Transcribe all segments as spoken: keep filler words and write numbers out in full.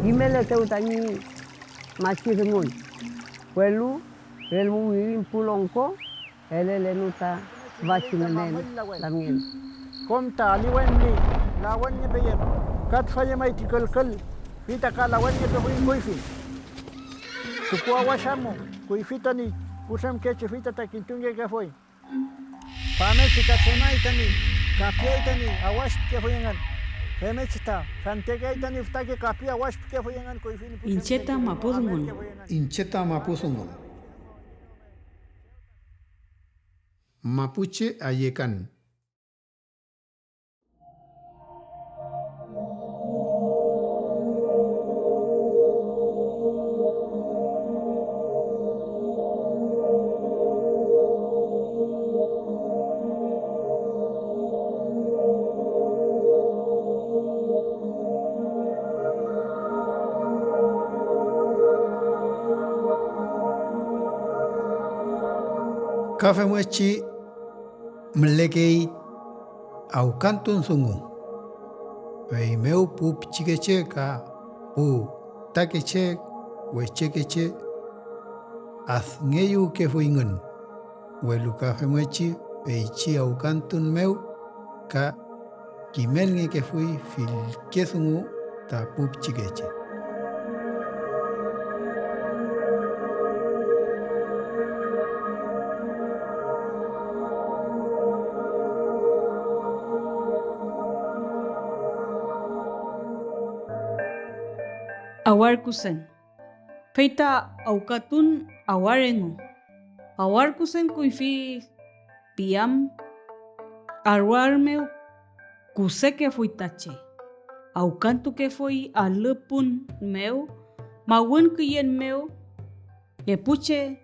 Kimeletew tañi machi dungun, welu relmu wirin pu longko elelenu ta tüfachi ngünen lamngen. Kom ta aliwen ñi lawenngepeyem, ka tüfa llemay ti külkül, fey ta ka lawenngepefuy kuyfi. Tukuawash amu, kuyfi tañi putremkechi, fey ta, ta kintungekefuy. Famngechi ta tremay tañi kapiay tañi awash pikefuy engün. Femngechi ta fentekeay tañi fütake kapi awash pikefuy engün kuyfi ñi pu Iñche ta mapu dungun. Iñche ta mapu dungun. Mapuche ayekan. Ka femngechi mülekey awkantun dungu, feymew pu pichikeche ka pu fütakeche wechekeche adngeyuwkefuyngün, welu ka femngechi feychi awkantun mew ka kimelngekefuy fillke dungu ta pu pichikeche. Awarkusen. Fey ta awkatun awar engu. Awarkusen kuyfi piam, aruar mew kusekefuy ta che, awkantukefuy alü pun mew, mawün küyen mew, epu che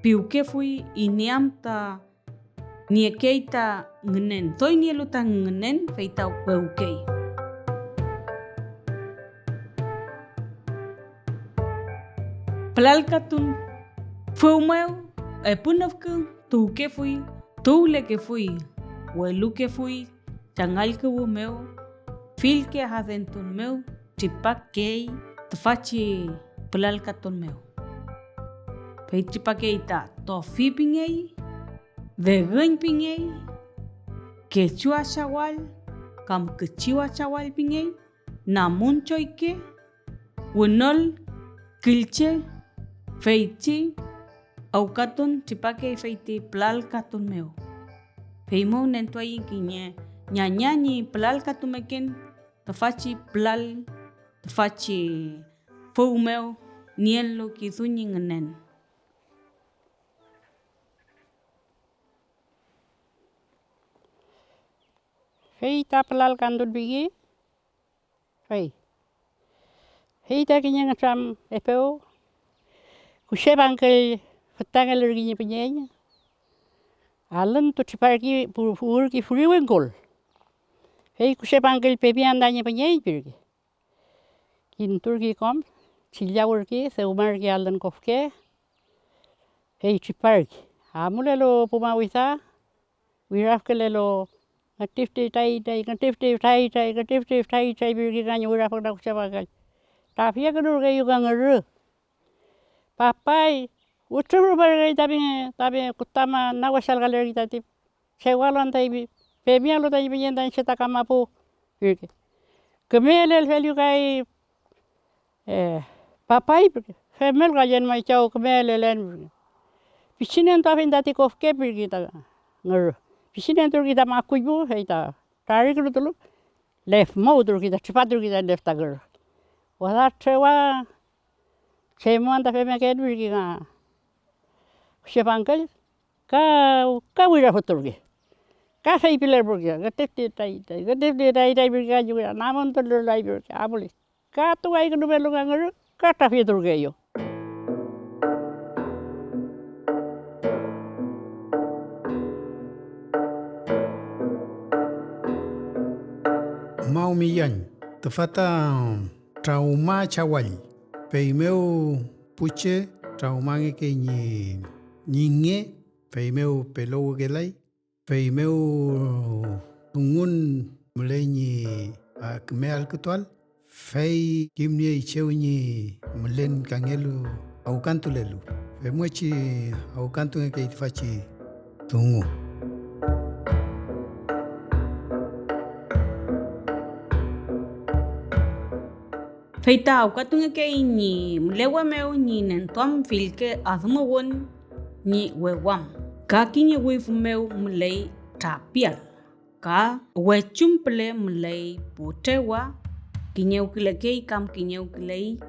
piwkefuy iney am ta niekey ta ngünen, doy nielu ta ngünen, fey ta wewkey. Pülalkatun füw mew epu nüfkü tuwkefuy, tuwlekefuy, welukefuy changallkuwü mew, fillke adentun mew tripakey tüfachi pülalkatun mew. Fey tripakey ta tofi pingey, degüñ pingey, kechu achawall kam küchiw achawall pingey, namun choyke, wünol, küllche, feychi awkatun tripakey feyti pülalkatun mew. Feymew nentuaiñ kiñe ñaña ñi pülalkatumeken tüfachi pülal, tüfachi füw mew nielu kisu ñi ngünen. Fey ta pülalkantun piki, fey, fey ta kiñe ngütram epew, kushe pangküll fütangelürkey ñi püñeñ, alüntu triparkey pu-, puwürkey furi wingkul, fey kushe pangküll pepi anta ñi püñeñ pirkey. Kinturkey kom, trillawürkey, dewmarkey alün kofke, fey triparkey. Amulelu pu mawida, wirafkülelu, ngütifti tray tray, ngütifti tray tray, ngütifti tray tray pirkey tañi wirafküna kushe pangküll. Trafyekünurkeeyew ka ngürü. Papay, wütrüf rumerkey tami, tami kutama, na wesalkalerkey tati. Chewalu anta eymi, femialu tañi püñeñ ta iñche ta kamapu, pirke. Küme elelfel yu kay, eh, papay, pirke. Femel kallen may chaw küme elelen, pirke. Pichi nentuafiñ tati kofke, pirke ta ngürü. Pichi nenturkey ta makullpu, fey ta trarikünutulu, lefmawturkey ta, tripaturkey ta lef ta ngürü. Wesa trewa, chem anta femmeken, pirke nga. Kushe pangküll, ka, ka wirafüturkey, ka feypilerpurkey: "Ngütüfti tray tray, ngütüfti tray tray", pirkey, ka ñi wira, namontulelay pirkey, amuley. Ka tuwaykünumelu ka ngürü, ka trafyeturkeeyew. Maw Millañ, tüfa ta trawma chawall, feymew pu che trawmangekey ñi, ñi nge, feymew pelowükelay, feymew dungun müley ñi, a, küme allkütuael, Fey kimniey chew ñi mülen kangelu awkantulelu, femngechi awkantungekey tüfachi dungu. Fey ta awkatungekey ñi mülewe mew ñi nentuam fillke adümuwün ñi wewam, ka kiñe wif mew müley trapial, ka wechun püle müley pu trewa, kiñewkülekey kam kiñewküley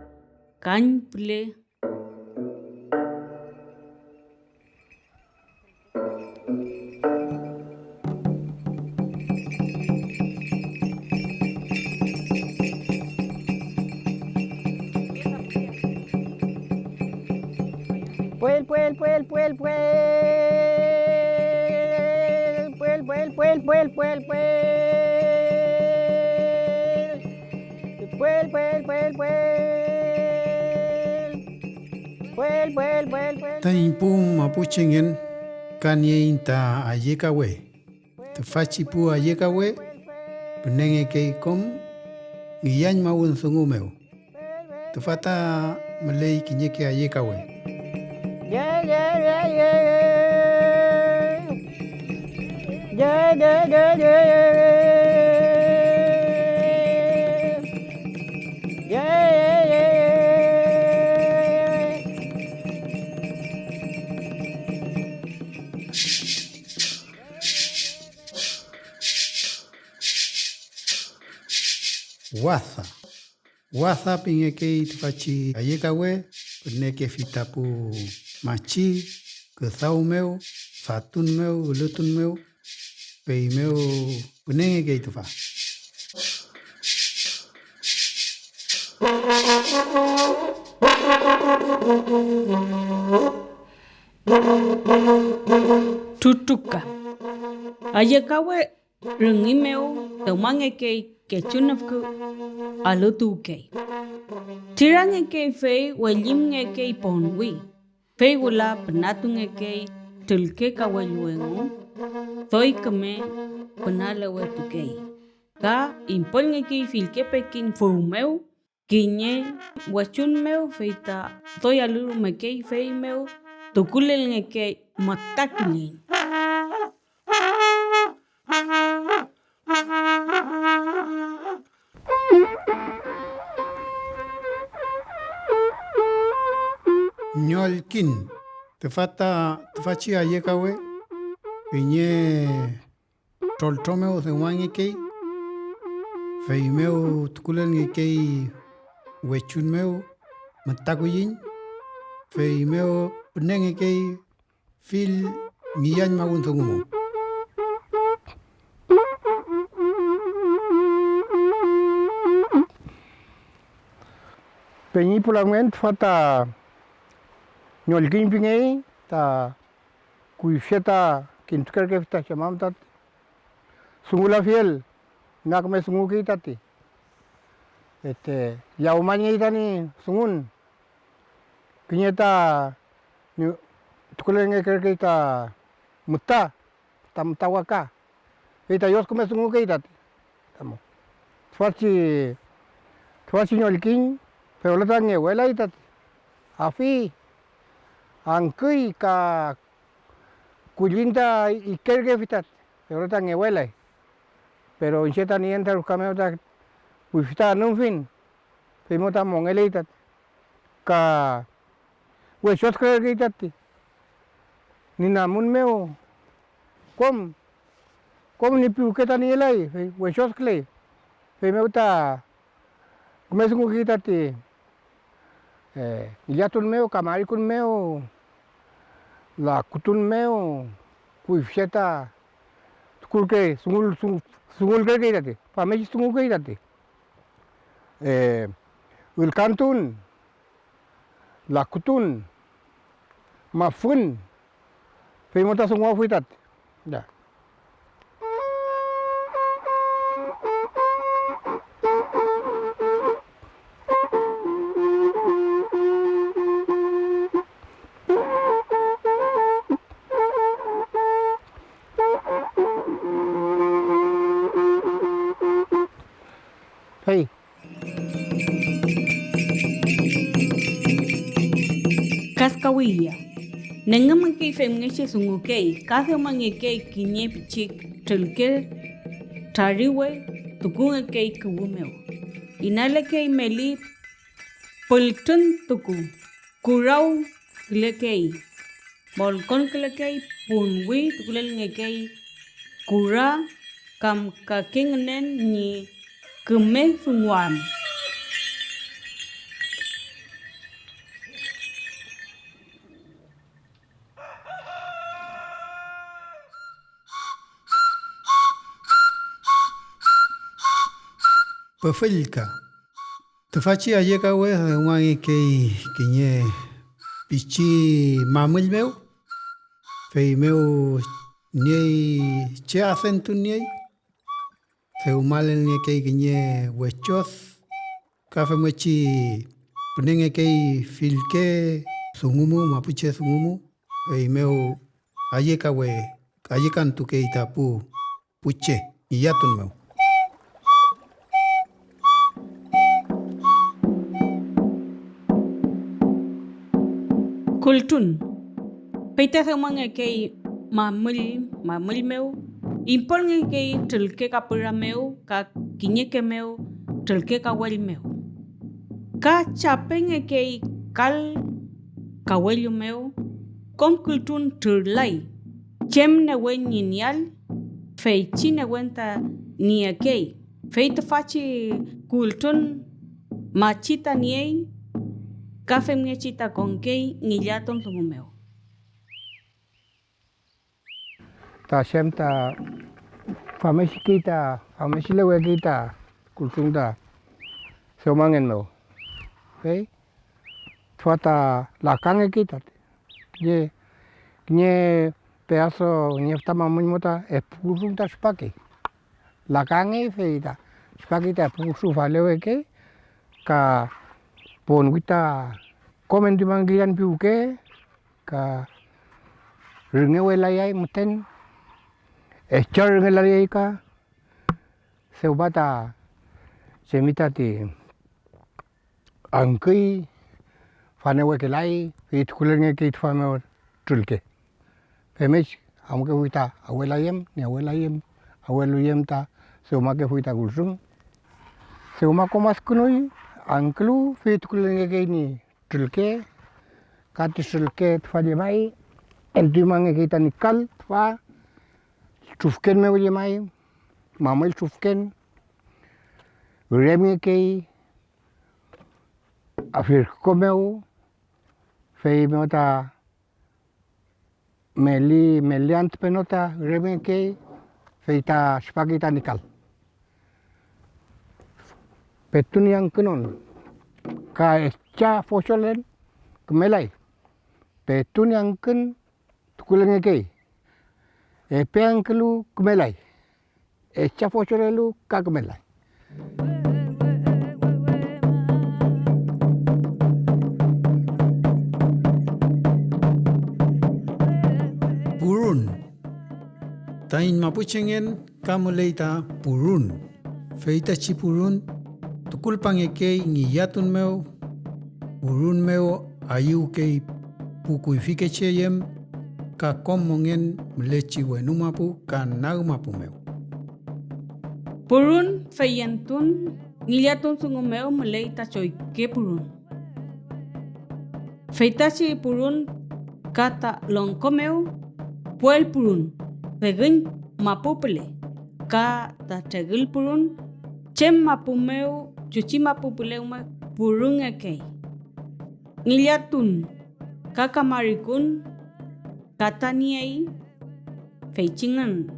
kañ püle. Puel, puel, puel, puel, puel. Puel, puel, puel, puel, puel, puel. Puel, puel, puel, puel. Puel, puel, puel, puel. Taiñ pu mapuchengen ka nieiñ ta ayekawe. Tüfachi pu ayekawe pünengekey kom ngillañmawün dungu mew. Tüfa ta müley kiñeke ayekawe. Wasa. Wasa pingekey tüfachi ayekawe, pünekefi ta pu machi, küdaw mew, fatun mew, ülütun mew, feymew pünengekey tüfa. Truka. Ayekawe rüngi mew dewmangekey kechu nüfkü, alütuwkey. Chirangekey fey wellimngekey ponwi, fey wüla pünatungekey trülke kawellu engu, doy küme pünalewetukey, ka impolngekey fillke pekin fuw mew, kiñe wechun mew, fey ta doy alü rumekey, feymew tukulelngekey müta kulliñ. Ñollkiñ. Tüfa ta tüfachi ayekawe, kiñe troltro mew dewmangekey, feymew tukulelngekey wechun mew müta kulliñ, feymew pünengekey fill ngillañmawün dungu mew. Peñi pu lamngen, tüfa ta ñollkiñ pingey ta kuyfi ta kintukerkefi ta chem am tati dungulafiel, ina küme dungukey tati. Este, yawmañngey tañi dungun. Kiñe ta ñu tukulengekerkey ta müta, ta müta waka, fey ta yos küme dungukey tati. Tüfachi, tüfachi ñollkiñ, fewla ta ngewelay tati. Afi, angküy ka kulliñ ta ikerkefi tati, fewla ta ngewelay. Pero iñche ta nien ta ruka mew ta kuyfi ta anümfiñ, feymew ta mongeley tati. Ka wechodkülerkey tati. Ñi namun mew kom, kom ñi piwke ta nielay, fey wechodküley. Feymew ta küme dungukey tati, eh, ngillatun mew, kamarikun mew, lakutun mew, kuyfi che ta tukulkey, dungul-, dungul-, dungulkerkey tati, famngechi dungukey tati. Eh, ülkantun, lakutun, mafün, fey mo ta dunguafuy tati. Ya. Hey. Kaskawilla. Nengümngekey femngechi dungukey ka dewmangekey kiñe pichi trülke trariwe tukungekey kuwü mew. Inalekey meli pültrün tuku, kurawkülekey, molkonkülekey, punwi tukulelngekey kura kam kake ngünen ñi küme dunguam. Püfüllka. Tüfachi ayekawe dewmangekey kiñe pichi mamüll mew, feymew niey che adentun niey, dewmalelngekey kiñe wechoz, ka femngechi pünengekey fillke dungu mu, mapuche dungu mu, feymew ayekawe, ayekantukey ta pu pu che ngillatun mew. Kultrun. Fey ta dewmangekey mamüll, mamüll mew, impolngekey trülke kapüra mew ka kiñeke mew trülke kawell mew. Ka chapengekey kal kawellu mew, kom kultrun trürlay. Chem newen ñi nieael, feychi newen ta niekey, fey tüfachi kultrun machi ta niey, ka femngechi ta konkey ngillatun dungu mew. Ta chem ta famngechi ta famngechilewekey ta kultrun ta dewmangen mew, fey tüfa ta lakangekey tati. Kiñe, kiñe pedaso, kiñe füta mamüll mo ta epu kursu ta tripakey. Lakangey, fey ta tripakey ta epu kursu falewekey, ka ponwi ta kom entuñmangekey ñi piwke, ka rüngewelayay müten, echa rüngelayay ka, dewma ta chemi tati angküy, fanewekelay, fey tukulelngekey tüfa mew trülke. Femngechi amukefuy ta abuela yem, ñi abuela yem, abuelu yem ta dewmakefuy ta kultrun. Dewma kom adkünuy, angkülu, fey tukulelngekey ñi trülke, ka ti trülke tüfa llemay, entuñmangekey tañi kal tüfa, trufken mew llemay, mamüll trufken, üremngekey, afirko mew, feymew ta meli, meli antü peno ta üremngekey, fey ta tripakey tañi kal. Petu ñi angkünon ka echa focholen kümelay. Petu ñi angkün tukulelngekey. Epe angkülu kümelay. Echa focholelu ka kümelay. Purun. Taiñ mapuchengen ka müley ta purun. Feytachi purun tukulpangekey ngillatun mew, purun mew ayüwkey pu kuyfike che yem ka kom mongen mülechi wenu mapu ka nag mapu mew. Purun feyentun ngillatun dungu mew müley ta choyke purun. Feytachi purun ka ta longko mew puel purun, degüñ mapu püle, ka ta tregül purun, chem mapu mew chuchi mapu püle rume purungekey. Ngillatun ka kamarikun ka ta niey feychi ngün,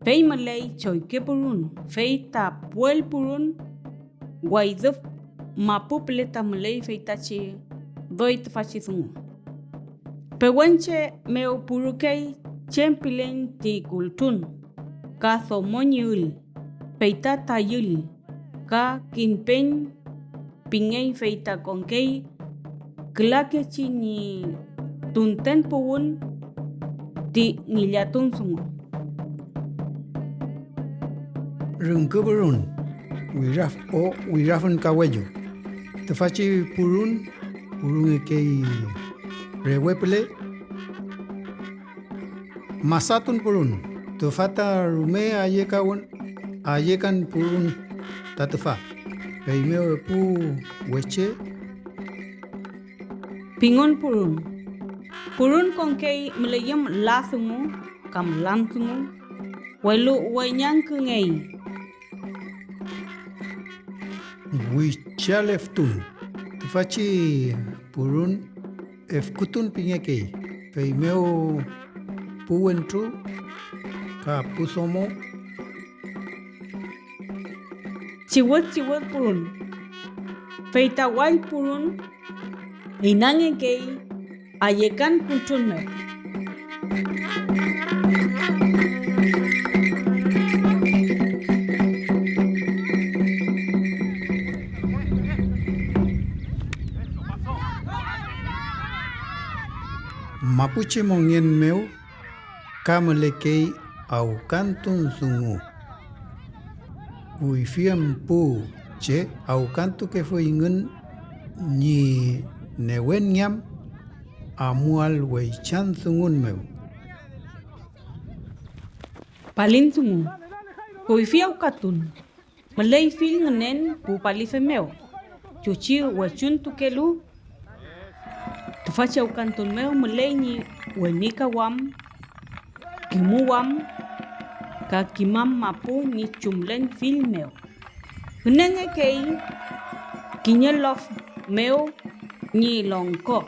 fey müley choyke purun, fey ta puel purun waydüf mapu püle ta müley feytachi doy tüfachi dungu. Pewenche mew purukey chem pilen ti kultrun, ka domo ñi ül, fey ta tayül, ka kimpeñ pingey, fey ta konkey külakechi ñi tunten puwün ti ngillatun dungu. Rüngkü pürun, wiraf-, o wirafün kawellu. Tüfachi pürun pürungekey rewe püle. Masatun purun, tüfa ta rume ayekawün, ayekan purun ta tüfa, feymew epu weche. Pingun purun. Purun konkey müleyüm la dungu kam lan dungu, welu weñangküngey. Wichaleftun. Tüfachi purun efkütun pingekey, feymew pu wentru ka pu domo. Chiwüd chiwüd purun, fey ta wall purun inangekey ayekan küntrun mew. Mapuche mongen mew ka mülekey awkantun dungu. Kuyfi em pu che awkantukefuyngün ñi newenngeam amuael weychan dungun mew. Palin dungu, kuyfi awkatun. Müley fill ngünen pu palife mew, chuchi wechuntukelu. Tüfachi awkantun mew müley ñi wenikawam, kimuwam ka kimam mapu ñi chumlen fill mew. Ngünengekey kiñe lof mew ñi longko,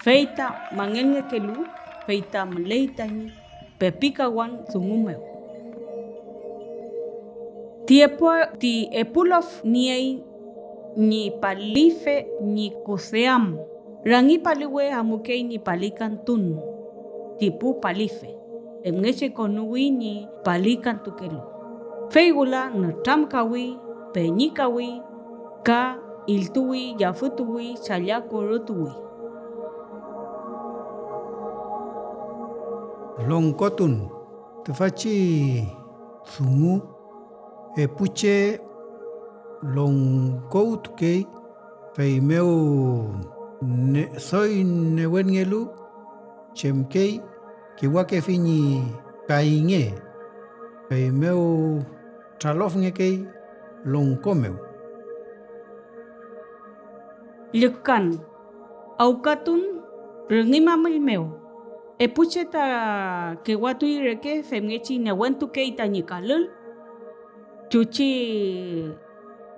fey ta mangelngekelu, fey ta müley tañi pepikawan dungu mew. Ti epu, ti epu lof niey ñi palife ñi kudeam. Rangi paliwe amukey ñi palikantun ti pu palife, femngechi konuwi ñi palikantukelu. Fey wüla nütramkawi, peñikawi, ka iltuwi, yafütuwi, challako rütuwi. Longkotun. Tüfachi dungu epu che longkowtukey, feymew ne-, doy newenngelu chemkey, kiwakefi ñi kaynge, feymew tralofngekey longko mew. Llükan, awkatun rüngi mamüll mew. Epu che ta kewatuy reke femngechi newentukey tañi kalül, chuchi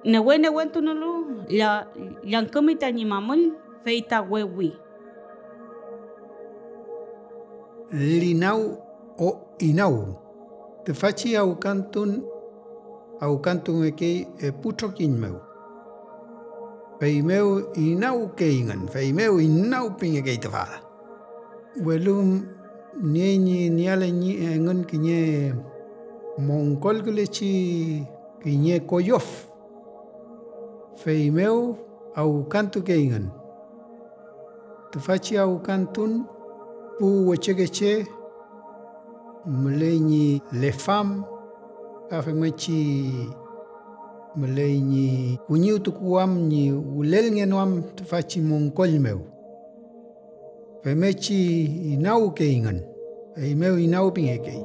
newe newentunolu lla-, llangkümi tañi mamüll, fey ta wewi. Linaw o inaw. Tüfachi awkantun awkantungekey epu trokiñ mew. Feymew inawkeyngün, feymew inaw pingekey tüfa. Welu niey ñi nieael ñi engün kiñe monkolkülechi kiñe koyof, feymew awkantukeyngün. Tüfachi awkantun pu wechekeche müley ñi lefam, ka femngechi müley ñi kuñiwtukuwam ñi wülelngenoam tüfachi monkoll mew. Femngechi inawkeyngün, feymew inaw pingekey.